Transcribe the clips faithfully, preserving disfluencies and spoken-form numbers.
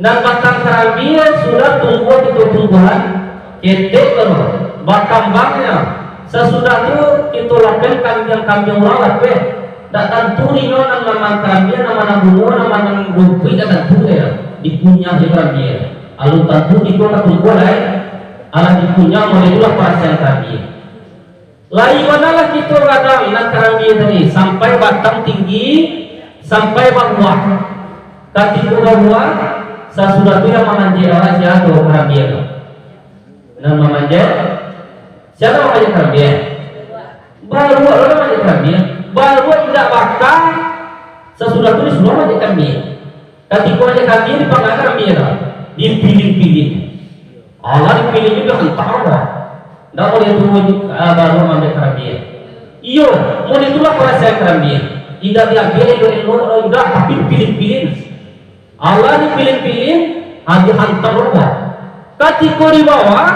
Nan batang karambia sudah tumbuah kito tumbuahan, ketek tu, bakambangnyo. Sasudah tu kito lapeh kambiang-kambiang urang lapeh. Dak tantu inyo nan manang karambia, nan manang bungo, nan manang rumpuik, dak tantu deh. Dikunyah jo karambia. Alun tantu kito ka tumbuah lai. Alah dikunyah, model itulah parasaian karambia. Lai banalah kito gadang nan karambia tadi, sampai batang tinggi, sampai babuah. Katiko babuah, sasudah tu yang mamanjek awak sia tu, karambia tu. Nan mamanjek, sia nan mamanjek karambia? Baruak lo mamanjek karambia. Baruak indak baka, sasudah tu disuruah mamanjek karambia. Katiko mamanjek karambia, dipanggang karambia tu, dipilih-pilih. Alah dipilih tu dihantam lah. Ndak buliah tu, ah, baru maambiak karambia. Iyo, mun itulah parasaian karambia. Indak diambiak elok-elok, indak, tapi dipilih-pilih. Alah dipilih-pilih, ah, dihantam lah. Katiko di bawah,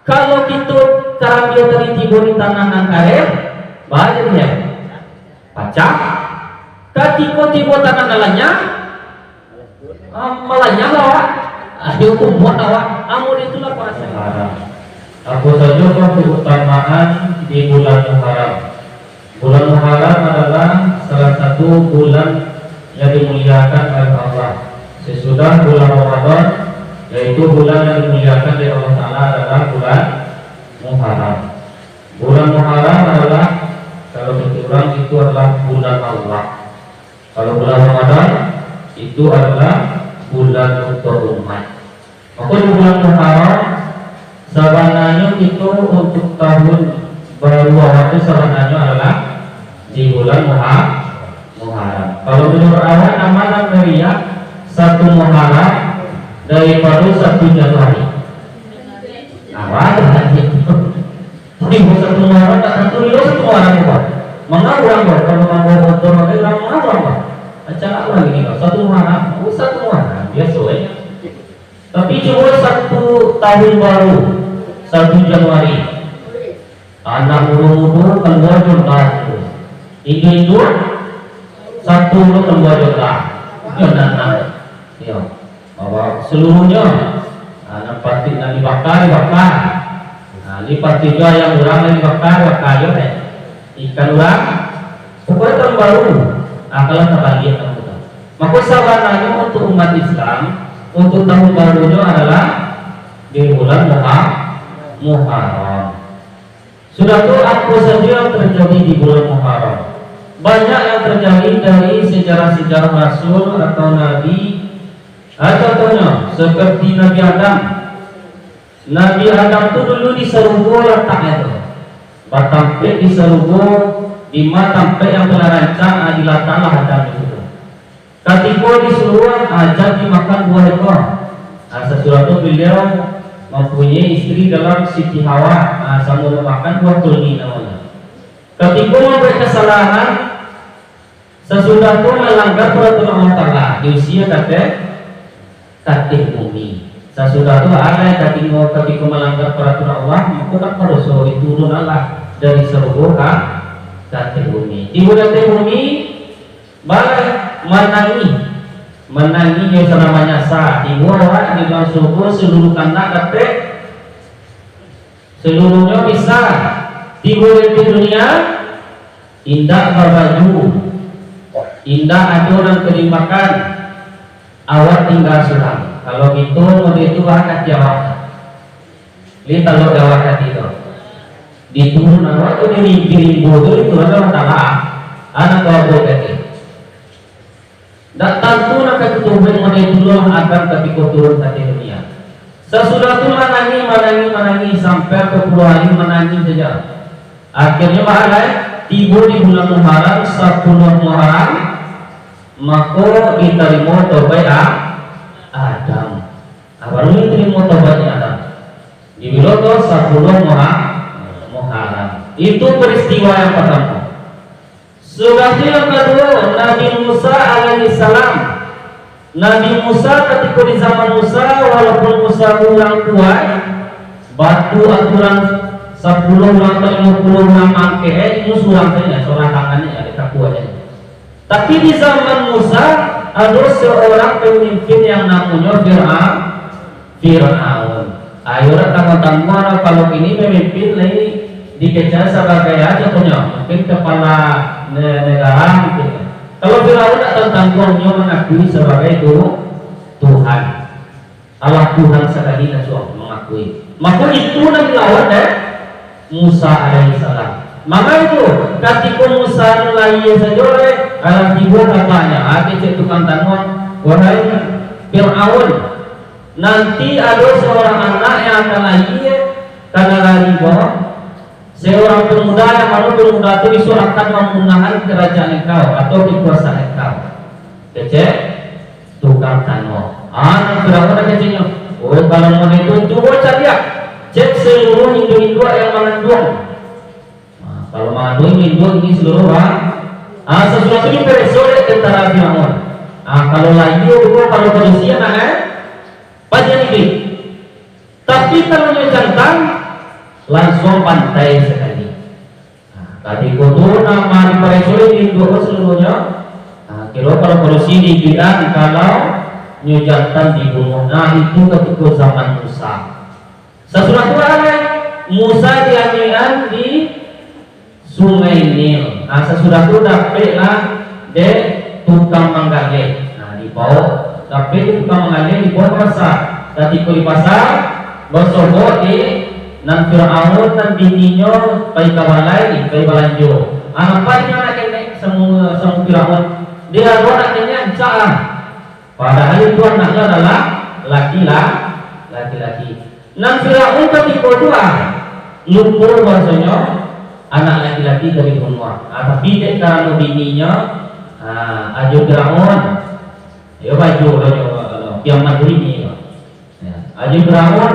kalau kito karambia tadi tibo di tanah nan kareh, baa jadinyo? Pacah. Katiko tibo tanah nan lanyah, ah, malanyah lah awak. Ayo, kumuak awak. Amun itulah parasaian. Haram. Apo sajo keutamaan di bulan Muharram? Bulan Muharram adalah salah satu bulan yang dimuliakan oleh Allah. Sesudah bulan Ramadan, yaitu bulan yang dimuliakan oleh Allah Taala, adalah bulan Muharram. Bulan Muharram adalah, kalau kata urang, itu adalah bulan Allah. Kalau bulan Ramadan, itu adalah bulan untuk umat. Maka di bulan Muharram, sabananyo kito untuk tahun baru awak tu sabananyo adalah di bulan Muha-, Muharram. Kalau menurut awak, nan ma nan meriah, satu Muharram daripado satu Januari? Awak tu tadi. Tibo satu Muharram, dak tantu iyo satu Muharram ko. Manga urang ko, kalau mambawa motor, manga urang, manga urang ko. Acak urang ini ko, satu Muharram, oh, satu Muharram, biaso aja. Tapi cubo satu tahun baru, satu Januari. Anak mudo-mudo kalua jo lah tu. Induak-induak, satu lo kalua jo lah. Iyo, nan, nan. Iyo. Bahwa seluruhnyo, ah, nan patuik nan dibaka, dibaka. Nah, ni patuik juo ayam urang nan dibaka, dibaka juo deh. Ikan urang, pokoknyo tahun baru, ah, kalau tabaliak kamu tu. Mako sabananyo untuk umat Islam, untuk tahun barunyo adalah di bulan Muha-, Muharram. Sudah tu, apo sajo yang terjadi di bulan Muharram? Banyak yang terjadi dari sejarah-sejarah rasul atau nabi, ah, contohnyo, seperti Nabi Adam. Nabi Adam tu dulu di sarugo lataknyo tu. Batampek di sarugo, di ma tampek yang paling rancak, ah, dilataklah Adam di situ. Katiko disuruah, ah, jan dimakan buah itu. Ah, sasudah tu beliau mampunyai isteri dalam Siti Hawa, ah, samo mamakan buah kuldi namonyo. Katiko mambuek kasalahan, sasudah tu malanggar paraturan Allah Taala, diusia ka ateh, ka ateh bumi. Sasudah tu, alai katiko, katiko malanggar paraturan Allah, mako dak badoso, diturunanlah dari sarugo ka, ka ateh bumi. Tibo di ateh bumi, Bala manangih, manangih jo sadang manyasa. Tibo awak di dalam sarugo, saluru kandak ka ateh, saluruhnyo bisa. Tibo di ateh dunia, indak babaju, indak ado nan ka dimakan, awak tingga surang. Kalau gitu, model tu baa kaki awak. Li talok di awak kaki tu. Diturun awak tu, di rimbo tu, diturun awak tanah. Anak tu abot kaki. Dak tantu nak ka tubuah model tu lah Adam katiko turun ka ateh dunia. Sasudah tu manangih, manangih, manangih, sampai bapuluah ari manangih sajo. Akhirnyo baa lai, tibo di bulan Muharram, sapuluah Muharram, mako ditarimo tobaik A-, Adam. Ah, baru ditarimo tobaiknyo Adam. Di bilo tu, sapuluah Muha-, Muharram. Itu peristiwa yang pertama. Sudah tu yang kaduo, Nabi Musa alaihissalam. Nabi Musa, katiko di zaman Musa, walaupun Musa urang kuaik, batu aturan sapuluah urang atau limo puluah urang mangkek, eh, inyo surang sajo, surang tangan sajo, dek kakuaiknyo. Tapi di zaman Musa, Ado seorang pemimpin yang namonyo Fir'a-, Fir'aun. Ayo lah, tangguang-tangguang lah, kalau kini pemimpin lai dikecek sabagai aja punyo, mungkin kepala ne-, negara mungkin. Kalau Fir'aun tak tangguang-tangguang, nyo mangakui sabagai tu-, Tuhan. Allah Tuhan sakali nasuah mangakui. Mako itu nan dilawan dek Musa alaihissalam. Mangko itu, katiko Musa nan lahia sajo lai, alah tibo kabanyo, ah, kecek tukang tanuang, wahai Fir'aun, nanti ado seorang anak yang akan lahia, ka nan lahia, seorang pemuda yang mano pemuda tu isuak akan mamunahan kerajaan engkau atau kekuasaan engkau. Kecek tukang tanuang. Ah, nan Firaun ado keceknyo. Oh, kalau model itu, cubo caliak. Cek seluruh induak-induak yang mangandung. Ah, kalau mangandung induak ini seluruh, ah. Ah, sasudah tu dipereso dek tentara Firaun. Ah, kalau lahia tu, kalau padusi anak, eh, paja ni. Tapi kalau nyo jantan, lansuang pantai sakali. Nah, katiko tu nan dipareso induak tu saluruahnyo. Nah, kiro kalau padusi dibilang, kalau nyo jantan dibunuah. Nah, itu katiko zaman Musa. Sasudah tu lah, Musa dianiayaan di Sungai Nil. Nah, sasudah tu dapeklah dek tukang manggaleh. Nah, dibaok, dapek dek tukang manggaleh, dibaok ka pasar. Katiko di pasar, basobok dek nan Firaun nan bininyo pai ka balai, pai balanjo. Ah, nampak inyo anak ketek samo, samo Firaun. Dek ado anak ketek, rancak lah. Padahal itu anaknyo adalah laki-la-, laki-laki. Nan Firaun katiko tu, ah, lupo bahasonyo anak laki-laki ka dibunuah. Ah, tapi dek karano bininyo, ah, ajo Firaun, yo baju lo nyo, kiamat bini. Ya, ajo Firaun,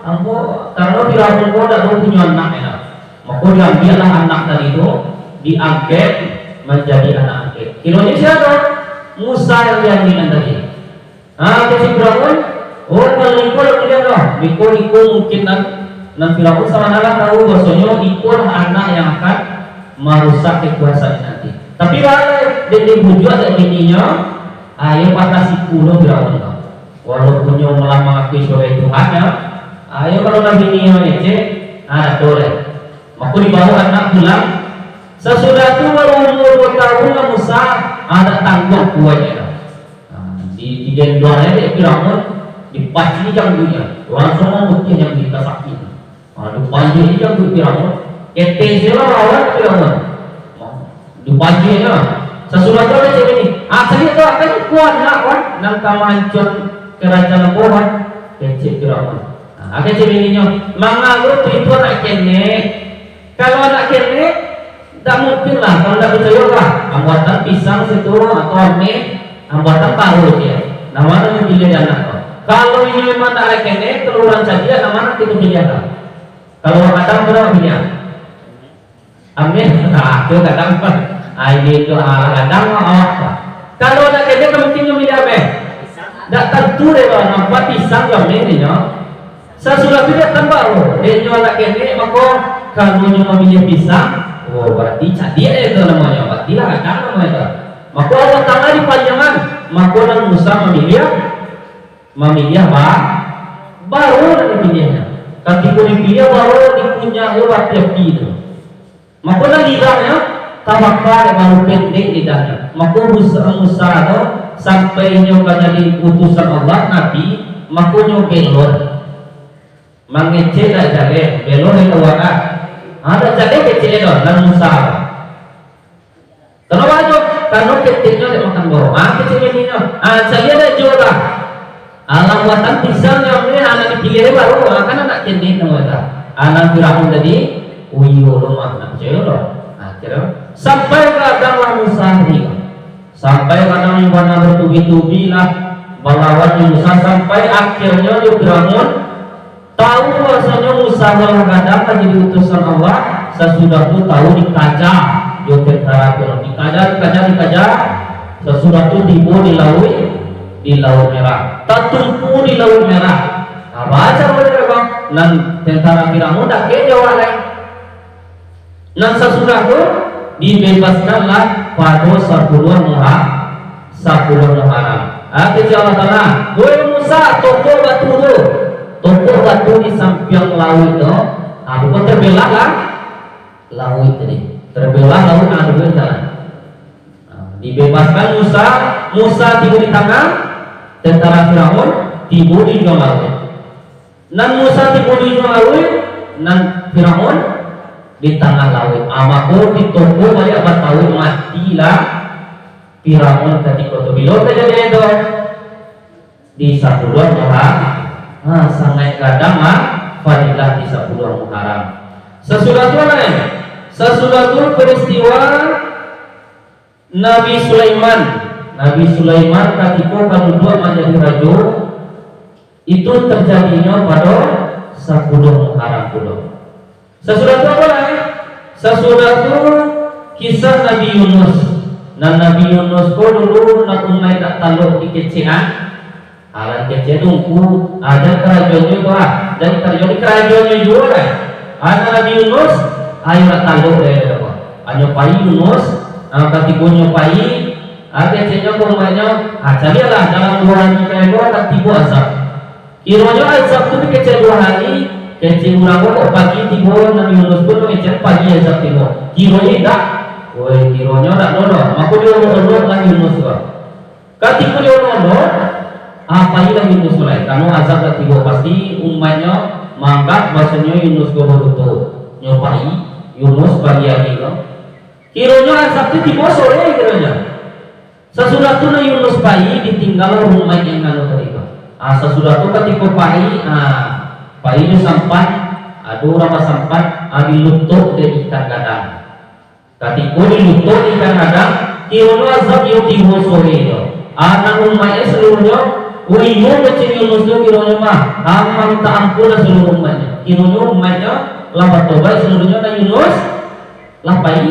ambo, karano Firaun ko dak punyo anak, ya. Mako diambiaklah anak tadi tu, diangkek manjadi anak angkek. Kironyo sia tu? Musa yang dianiayaan tadi. Ha, kecek Firaun, oh, kalau iko lah buliah lah. Iko, iko mungkin nan, nan Firaun sabananyo tahu bahasonyo iko lah anak yang akan marusak kekuasaan nanti. Tapi lah, dek dibujuak dek bininyo, ayo patah siku lo Firaun tu. Walaupun nyo lah mangakui sabagai Tuhan, ya. Ayo, kalau lah bini nyo ngecek, ah, dak ado lai. Mako dibaok anak pulang. Sasudah tu baru umur duo tahun lah Musa, ah, dak tangguang kuaiknyo dah. Ah, di, digendong aja dek Firaun, dipaci jangguiknyo, langsuang mamutiah jangguik ka sakik. Ah, dipaci jangguik Firaun, ketek se lah lawan Firaun. Ah, dipaci nyo. Sasudah tu kecek bini, ah, caliak tu, kan kuaik nak, wan, nan ka mahancuakan kerajaan ambo, wan, kecek Firaun. Ah, kecek bininyo, mangalo tu itu anak ketek. Kalau anak ketek, dak mungkin lah, kalau dak picayo lah, ambuatan pisang situ atau ame, ambuatan baru je. Nah, mano nan dipiliah anak tu? Kalau inyo memang dak anak ketek, kalau urang cadiak, nah, mano kito piliah lah? Kalau urang gadang, mano piliah? Amin. Ah, tu gadang. Ah, ini tu, ah, gadang, ah, ah. Kalau anak ketek, mungkin nyo miliah apo? Dak tantu dek, bah, nampak pisang jo ame nyo. Sasudah tu dek tambah, oh, dek nyo anak ketek, mako, kalau nyo mamiliah pisang, oh, berarti cadiak je tu namonyo, berarti lah gadang namonyo tu. Mako, Allah Taala dipanjangan, mako, nan Musa mamiliah, mamiliah ba-, baru nan dipiliahnyo. Katiko dipiliah, baru dikunyah jo baapi-api tu. Mako, nan lidahnyo tabaka dek, baru pendek lidahnyo. Mako, Musa, Musa tu, sampai inyo ka jadi utusan Allah, nabi, mako nyo belon. Mangecek dak jaleh, belon itu wadah. Ha, dak jaleh kecek tu, nan Musa. Karano apo? Karano keteknyo dek makan baru. Ha, kecek bininyo. Ha, caliak dak jo lah. Alah, buatan pisang nyo ni, anak dipiliah baru, ha, kan anak ketek namo tu. Anak Firaun tadi, oh iyo lo mah, nak picayo lo. Akhirnyo, sampai gadang lah Musa tadi. Sampai gadang bana bertubi-tubi lah, balawan Musa, sampai akhirnyo jo Firaun tahu bahasonyo Musa lah gadang lah jadi utusan Allah, sasudah tu tahu dikaja jo tentara Firaun. Dikaja, dikaja, dikaja, sasudah tu tibo di lauik, di Lauik Merah. Tatumpu di Lauik Merah. Nah, baco bana, bang. Nan tentara Firaun dakek jo awak lai. Nan sasudah tu, dibebaskanlah pado sapuluah Muha-, sapuluah Muharram. Ah, kecek Allah Taala, "Woi Musa, tokok batu tu." Tokok batu di sampiang lauik tu, ah, bukan terbelah lah lauik tadi. Terbelah lauik, ah, dua jalan. Ah, dibebaskan Musa, Musa tibo di tangah, tentara Firaun tibo di ujuang lauik. Nan Musa tibo di ujuang lauik, nan Firaun di tangah lauik. Ah, mako ditokok baliak batu tu, matilah Firaun katiko tu. Bilo kajadian tu? Di sapuluah Muharram. Ha, sangaik gadang lah fadilah di sapuluah Muharram. Sasudah tu lai, sasudah tu peristiwa Nabi Sulaiman. Nabi Sulaiman katiko ka duduak manjadi rajo, itu terjadinyo pado sapuluah Muharram pulo. Sasudah tu apo lai? Sasudah tu kisah Nabi Yunus. Nah, Nabi Yunus ko dulu nan umaik dak talok dikecekan. Alah kecek tu ngku, ah, jan karajonyo tu ah, jan karajo di karajonyo juo lah. Anak Nabi Yunus, ayo lah talok deh, kata ko. Anyo pai Yunus, ah, katikonyo pai, ah, keceknyo ka umaiknyo, ah, caliaklah dalam duo hari ka iko akan tibo azab. Kironyo azab tu dikecek duo hari, kecek urang ko kok pagi tibo, Nabi Yunus pun mangecek pagi azab tibo. Kironyo indak, woi, kironyo indak doh, mako diolok-olok lah Yunus tu. Katiko diolok-olok, ah, pailah Yunus tu lai, karano azab lah tibo, pasti umaiknyo manganggap bahasonyo Yunus ko baduto. Nyo pai, Yunus pagi hari ko. Kironyo azab tu tibo sore kironyo. Sasudah tu lah Yunus pai, ditinggal umaik nan anu tadi tu. Ah, sasudah tu katiko pai, ah, pai jo sampan, ado urang basampan, ah, dilutok dek ikan gadang. Katiko dilutok ikan gadang, kironyo azab iyo tibo sore tu. Anak umaiknyo saluruahnyo, uyo kecek Yunus tu kironyo mah, ah, mamintak ampun lah saluruah umaiknyo. Kironyo umaiknyo lah batobaik saluruahnyo, dan Yunus lah pai,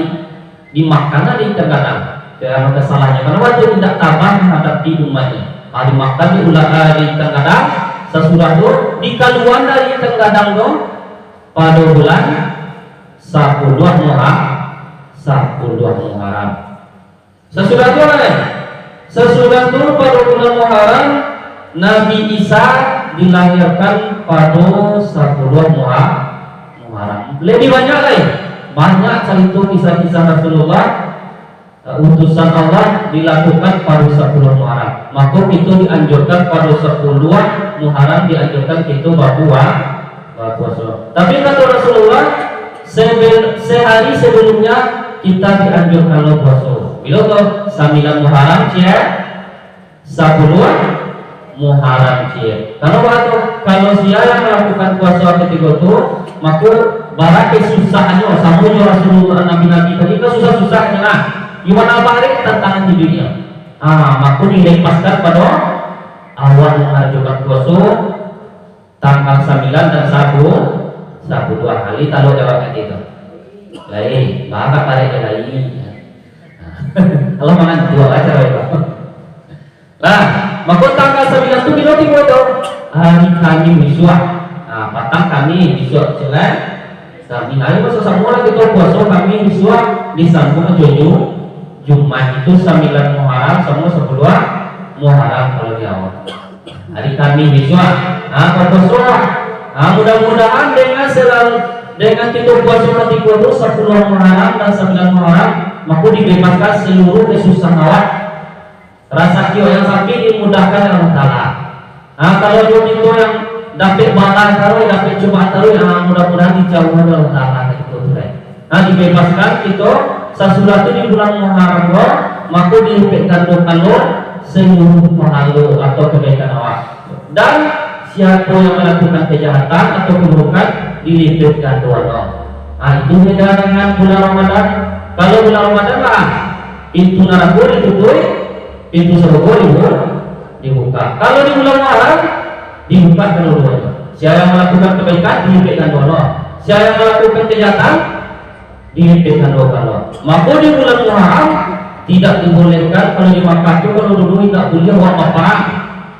dimakan lah dek ikan gadang. Karano kasalahnyo, karano waktu indak tabah manghadapi umaiknyo. Ah, dimakan dek ular, ah, dek ikan gadang, sasudah tu dikaluaan dari ikan gadang tu, pado bulan sapuluah Muha-, sapuluah Muharram. Sasudah tu lai, sasudah tu pado bulan Muharram, Nabi Isa dilahirkan pado sapuluah Muha-, Muharram. Lebih banyak lai, banyak carito kisah-kisah Rasulullah, eh, utusan Allah dilakukan pado sapuluah Muharram. Mako kito dianjurkan pado sapuluah Muharram, dianjurkan kito babua-, bapuaso. Tapi kato Rasulullah, sebe-, sehari sebelumnya kita dianjurkan lo puaso. Bilo tu? Sambilan Muharram ciek, sapuluah Muharram ciek. Kalau barato, kalau sia yang malakukan puaso katiko tu, mako barakai susahnyo, samo jo Rasulullah, nabi-nabi tadi kan susah-susahnyo lah. Gimana barek tantangan hiduiknyo? Ah, mako dilepaskan pado awak nan mangajokan puaso tanggal sambilan dan sabu-, sapuluah hari talo jawab tadi tu. Lai, barak barek lai. Alah mangantuak acara itu. Nah, mako tanggal sambilan tu bilo tibo tu? Hari Kamis bisuak. Nah, patang Kamis, bisuak Senin. Kamis hari masa samo lah kito puaso Kamis bisuak, disambung jo Ju-, Jumaik itu sambilan Muharram samo sapuluah Muharram kalau di awak. Hari Kamis bisuak, nah, bapuaso. Nah, mudah-mudahan dengan selalu, dengan kito puaso katiko tu sapuluah Muharram dan sambilan Muharram, mako dibebaskan seluruh kesusahan awak. Rasaki yang sakit dimudahkan Allah Taala. Ha, kalau jo kito yang dapek bala taruih, dapek cobaan taruih, ha, mudah-mudahan dijauhan Allah Taala dari kito tu, kan. Ha, dibebaskan kito, sasudah tu di bulan Muharram ko, mako dilipek gandokan lo seluruh pahalo atau kebaikan awak. Dan siapo yang melakukan kejahatan atau keburukan, dilipek gandoan lo. Ha, itu beda dengan bulan Ramadan. Kalau bulan Ramadan lah, pintu narako ditutup, pintu sarugo dibu-, dibuka. Kalau di bulan Muharram, dibuka kaduo-duonyo. Sia yang melakukan kebaikan, dilipek gandoan lo. Sia yang melakukan kejahatan, dilipek gandoan lo. Mako di bulan Muharram, tidak dibolehkan kalau di Makkah tu, kalau dulu indak buliah buat paparang.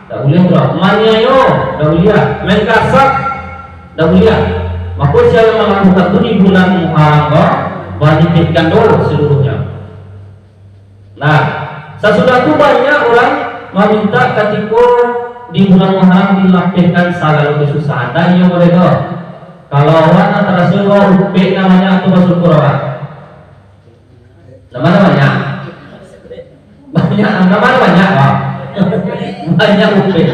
Indak buliah tu lah. Maniayo, indak buliah. Main kasar, indak buliah. Mako sia yang melakukan tu di bulan Muharram ko, dilipek gando seluruhnyo. Nah, Sasudah tu banyak urang mamintak katiko di bulan Muharram dilapehkan sagalo kasusahan. Ndak iyo model tu. Kalau awak nan taraso dua upek nan banyak tu basyukur awak. Nan ma nan banyak? Banyak, nan ma nan banyak, Pak? Banyak upek.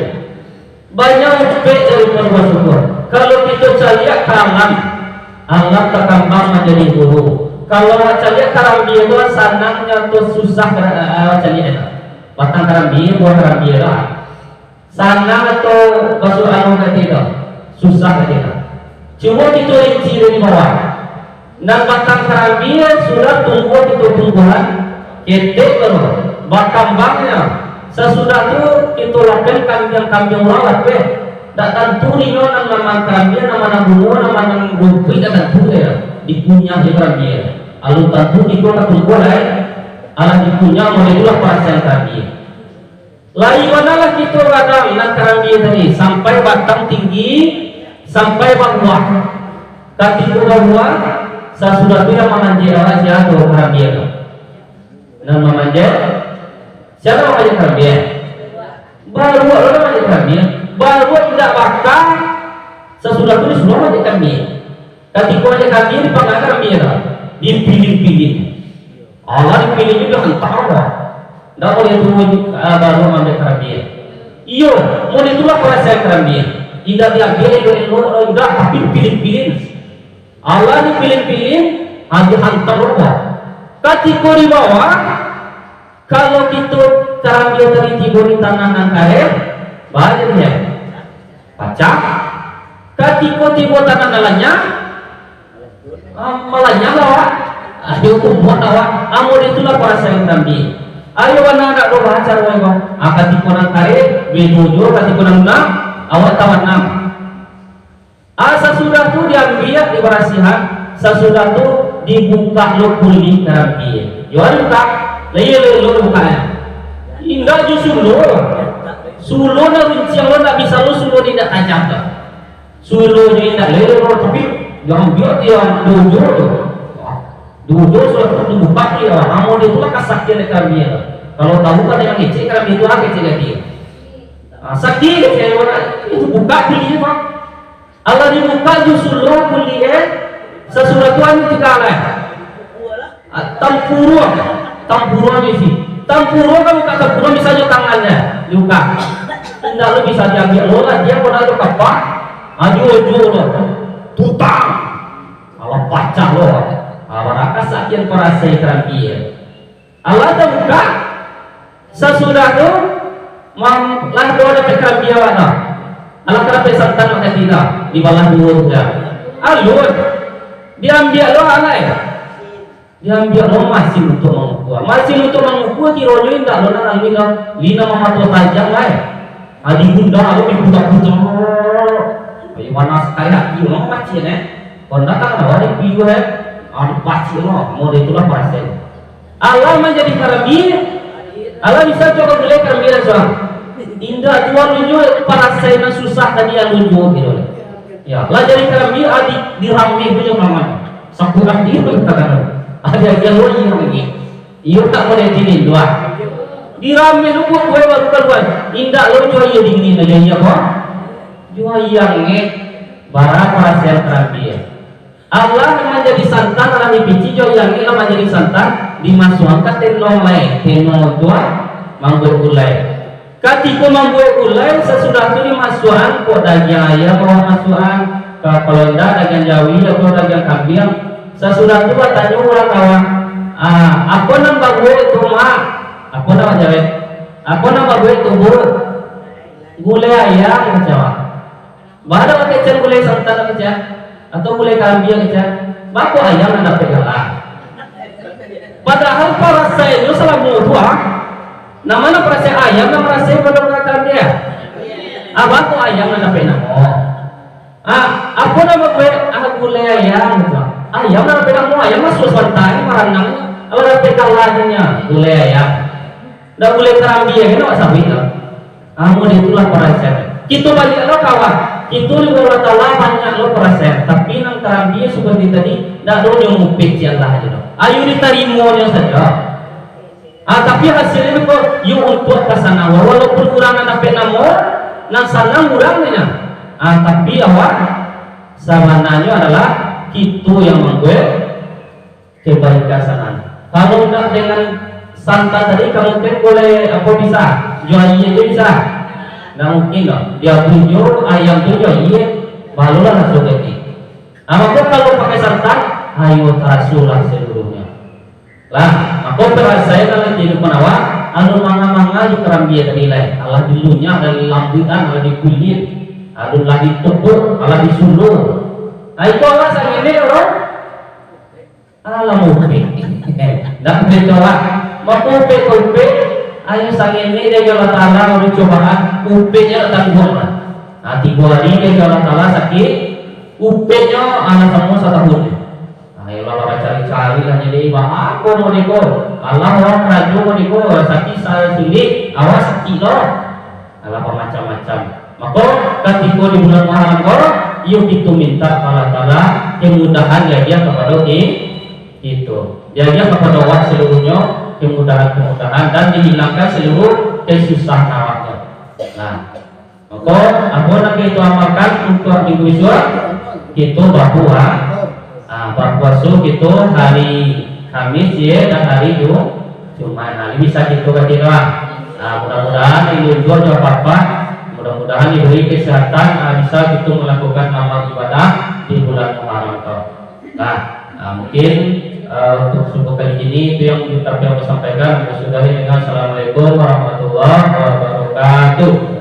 Banyak upek dari pun basyukur. Kalau kito caliak ka alam, alam takambang manjadi guru. Kalau awak caliak karambia tu sanangnyo tu susah, eh, awak caliak tu. Batang karambia, buah karambia tu. Sanang atau basu anu tadi tu? Susah tadi tu. Cubo kito rinci dari bawah. Nan batang karambia sudah tumbuah kito tumbuahan, ketek tu, bakambangnyo. Sasudah tu kito lapeh kambiang-kambiang urang lapeh. Dak tantu inyo nan makan karambia, nan ma nan bungo, nan ma nan rumpuik, dak tantu doh. Dikunyah jo karambia. Alun tantu kito ka tumbuah lai. Alah dikunyah, model itulah parasaian karambia. Lai manalah kito gadang nan karambia tadi, sampai batang tinggi, sampai babuah. Katiko babuah, sasudah tu nan mamanjek awak sia tu karambia tu. Nan mamanjek, sia nan mamanjek karambia? Baruak lo nan mamanjek karambia. Baruak indak baka, sasudah tu disuruah mamanjek karambia. Katiko mamanjek karambia, dipanggang karambia tu, dipilih-pilih. Alah dipilih tu dihantam awak. Ndak buliah tu, ah, baru maambiak karambia. Iyo, mun itulah parasaian karambia. Indak diambiak elok-elok, indak, tapi dipilih-pilih. Alah dipilih-pilih, ah, dihantam awak. Katiko di bawah, kalau kito karambia tadi tibo di tanah nan kareh, baa jadinyo? Pacah. Katiko tibo tanah nan lanyah, ah, malanyah lah awak. Ayo, umur lah awak. Amun itulah parasaian karambia. Ayo, bana dak doh bahacara awak. Ah, katiko nan kareh, bedo juo, katiko nan lunak, awak tawanam. Ah, sasudah tu diambiak, dibarasiahan, sasudah tu dibukak lo kulik karambia. Yo, dibukak. Lah iyo lo, lo dibukaknyo. Indak jo sulo. Sulo nan runciang lo ndak bisa lo, sulo di indak tajam tu. Sulo jo indak lelo, tapi diambiak di dojo tu. Dojo sudah tu dibukak dia. Amun itulah kasakian dek karambia. Kalau tahu kan yang ngecek karambia tu, ah, kecek lagi. Ah, sakik kecek, itu bukak kulik, Pak. Alah dibukak jo sulo kulik, eh, sasudah tu anu tingga lai. Ah, tampuruang, tampuruang di si. Tampuruang kan bukan tampuruang, bisa jo tangannyo dibuka. Indak lo bisa diambiak lo lah, dia pun ado kapak, aju-aju lo. Tutang. Alah pacah lo. Ah, barakasakian parasaian karambia. Alah tabuka, sasudah tu, mam-, lah duo dapek karambia awak tu. Alah karambia santan awak tadi tu, dibalah duo tu. Alun, diambiak lo alai. Diambiak lo masin untuak mangukua. Masin untuak mangukua kironyo indak lo nan alun lo. Lina mamato tajam lai. Adi bunda lo diputa-puta. Bagaimana sakali hati lo masin, eh? Kau datang awak di piu, eh? Adi pacik lo. Model itulah parasaian. Alah manjadi karambia, alah bisa coba gulai karambia suang. Indak juo alun juo, parasaian nan susah tadi alun juo gitu. Ya, lah jadi karambia, ah, di, dirameh tu jo kawan. Sakurang dia pun katakan. Ada dia lo yang lagi. Iyo tak boleh dingin dua. Dirameh lu buat kue baru kaluar. Indak lo juo iyo dingin aja iya kok. Juo iya ngek. Bara parasaian karambia. Alah manjadi santan, alah dipicik jo yang ni lah manjadi santan, dimasuakan ka tenong lai. Tenong tu, ah, mambuek gulai. Katiko mambuek gulai, sasudah tu dimasuakan kok dagiang ayam, awak masuakan, ka, kalau indak dagiang jawi atau dagiang kambiang. Sasudah tu batanyo urang kawan, "Ah, apo nan babuek tu, Mak?" "Apo nan babuek? Apo nan babuek tu, Bu?" "Gulai ayam," kecek awak. Baa dak kecek gulai santan kecek, atau gulai karambia kecek, baa kok ayam nan dapek galah. Padahal parasaian nyo salamo tu, ah. Nan ma nan parasaian ayam, nan parasaian pado ka karambia. Ah, baa kok ayam nan dapek namo. Ah, apo namo kue? Ah, gulai ayam, kecek. Ayam nan dapek namo, ayam masuak sabanta maranang. Alah dapek galah nyo, gulai ayam. Ndak buliah karambia, kena awak sabuik tu. Amun itulah parasaian. Kito baliak lo kawan. Kito di Allah Taala banyak lo parasaian. Tapi nan karambia seperti tadi, ndak ado nyo mupik si Allah aja tu. Ayo ditarimo nyo sajo. Ah, tapi hasilnyo ko, yo untuak ka sanang. Walaupun urang nan dapek namo, nan sanang urang nyo. Ah, tapi awak sabananyo adalah kito yang mambuek kebaikan sanang. Kalau ndak dengan santan tadi, kamu kan boleh apo bisa? Jual aia aja bisa. Ndak mungkin doh. Dia bunyo ayam tu jual aia, barulah raso gagih. Ah, mako kalau pakai santan, ayo tarasolah seluruhnyo. Lah, mako parasaian dalam kehidupan awak, alun manga-manga jo karambia tadi lai. Alah dilunyah, alah dilambuikan, alah dikuliah, alun lah ditepuk, alah disuluah. Ah, itu alah sangenek, bro. Alah, upek. Ndak betul lah. Mako upek ka upek, ayo sangenek dek Allah Taala, mari cobaan, upeknyo tangguang lah. Nah, tigo hari dek Allah Taala sakik, upeknyo alah samo satahun. Ayolah, lah bacari-cari lah, jadi baa ko model ko. Alah, urang karajo model ko, sakik sa-, sulik, awak sakik lo. Alah, bamacam-macam. Mako, katiko di bulan Muharram ko, iyo kito mintak ka Allah Taala kemudahan diagiah kapado ki-, kito. Diagiah kapado awak saluruhnyo kemudahan-kemudahan dan dihilangkan saluruh kesusahan awaknyo. Nah, mako, apo nan kito amalkan untuak minggu isuak? Kito bapua-, ah, bapuaso kito hari Kamis, ye, dan hari Ju-, Jumaik. Nah, bisa kito ganti doa. Nah, mudah-mudahan ibu-ibu jo bapak, mudah-mudahan diberi kesehatan, ah, bisa kito melakukan amal ibadah di bulan Muharram tu. Nah, ah, mungkin, eh, untuk subuh kali ini itu yang dapat aku sampaikan. Aku sudahi dengan Assalamualaikum warahmatullahi wabarakatuh.